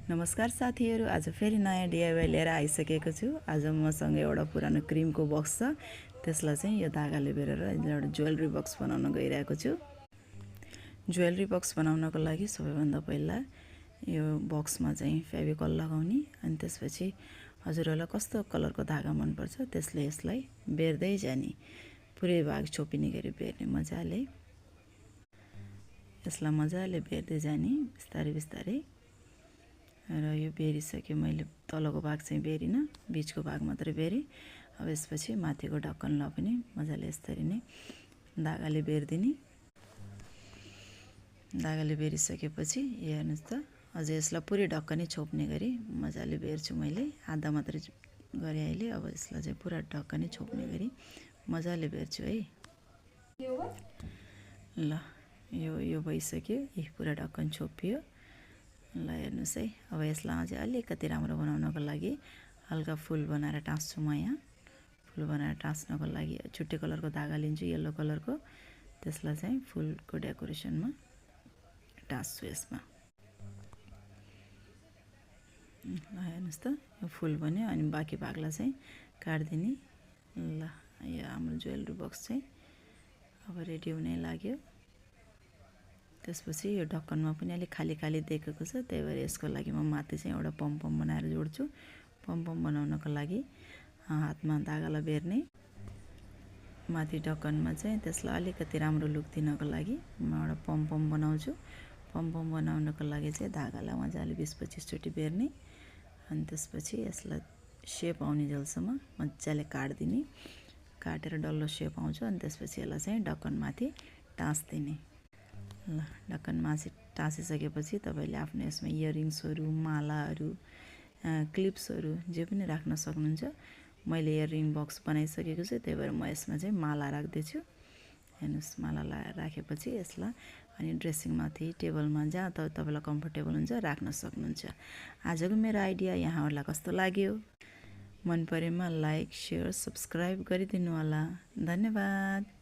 नमस्कार साथीहरू, आज फेरि नयाँ डिआइवाई लिएर आइसकेको छु। आज मसँग एउटा पुरानो क्रिमको बक्स छ, त्यसलाई चाहिँ यो धागाले बेरेर एउटा ज्वेलरी बक्स बनाउन गइरहेको छु। ज्वेलरी बक्स बनाउनको लागि सबैभन्दा पहिला यो बक्समा चाहिँ फेभिकल लगाउने, अनि त्यसपछि हजुरहरूलाई कस्तो कलरको धागा मनपर्छ त्यसले यसलाई बेर्दै जाने, पुरै भाग छोपिने गरी बेर्ने मजाले। यसलाई मजाले बेर्दै जाने बिस्तारै बिस्तारै। र यो बेरिसक्यो, मैले तलको भाग चाहिँ बेरिनँ, बिचको भाग मात्रै बेरेँ। अब यसपछि माथिको ढक्कनलाई पनि मजाले यसरी नै धागाले बेरिदिने। धागाले बेरिसकेपछि हेर्नुहोस् त, अझै यसलाई पुरै ढक्कनै छोप्ने गरी मजाले बेर्छु। मैले आधा मात्रै गरेँ अहिले, अब यसलाई चाहिँ पुरा ढक्कनै छोप्ने गरी मजाले बेर्छु है। ल यो भइसक्यो, यही पुरा ढक्कन छोपियो। ल हेर्नुहोस् है, अब यसलाई अझै अलिकति राम्रो बनाउनको लागि हल्का फुल बनाएर टाँस्छु म यहाँ। फुल बनाएर टाँस्नको लागि छुट्टै कलरको धागा लिन्छु, येल्लो कलरको। त्यसलाई चाहिँ फुलको डेकोरेसनमा टाँस्छु यसमा। ल हेर्नुहोस् त, यो फुल बन्यो, अनि बाँकी भागलाई चाहिँ काटिदिने। ल यो हाम्रो ज्वेलरी बक्स चाहिँ अब रेडी हुने लाग्यो। त्यसपछि यो ढक्कनमा पनि अलिक खाली खाली देखेको छ, त्यही भएर यसको लागि म माथि चाहिँ एउटा पम बनाएर जोड्छु। पम बनाउनको लागि हातमा धागालाई बेर्ने, माथि ढक्कनमा चाहिँ त्यसलाई अलिकति राम्रो लुक दिनको लागि म एउटा पम बनाउँछु। पम बनाउनको लागि चाहिँ धागालाई मजाले 20-25 चोटि बेर्ने, अनि त्यसपछि यसलाई सेप आउने जेलसम्म मजाले काटिदिने। काटेर डल्लो सेप आउँछ, अनि त्यसपछि यसलाई चाहिँ ढक्कनमाथि टाँस्दिने। ल ढक्कनमाथि टाँसिसकेपछि तपाईँले आफ्नो यसमा इयरिङ्सहरू, मालाहरू, क्लिप्सहरू जे पनि राख्न सक्नुहुन्छ। मैले इयरिङ बक्स बनाइसकेको छु, त्यही भएर म यसमा चाहिँ माला राख्दैछु। हेर्नुहोस्, माला राखेपछि यसलाई अनि ड्रेसिङमाथि, टेबलमा, जहाँ तपाईँलाई कम्फर्टेबल हुन्छ राख्न सक्नुहुन्छ। आजको मेरो आइडिया यहाँहरूलाई कस्तो लाग्यो? मन परेमा लाइक, सेयर, सब्सक्राइब गरिदिनु होला। धन्यवाद।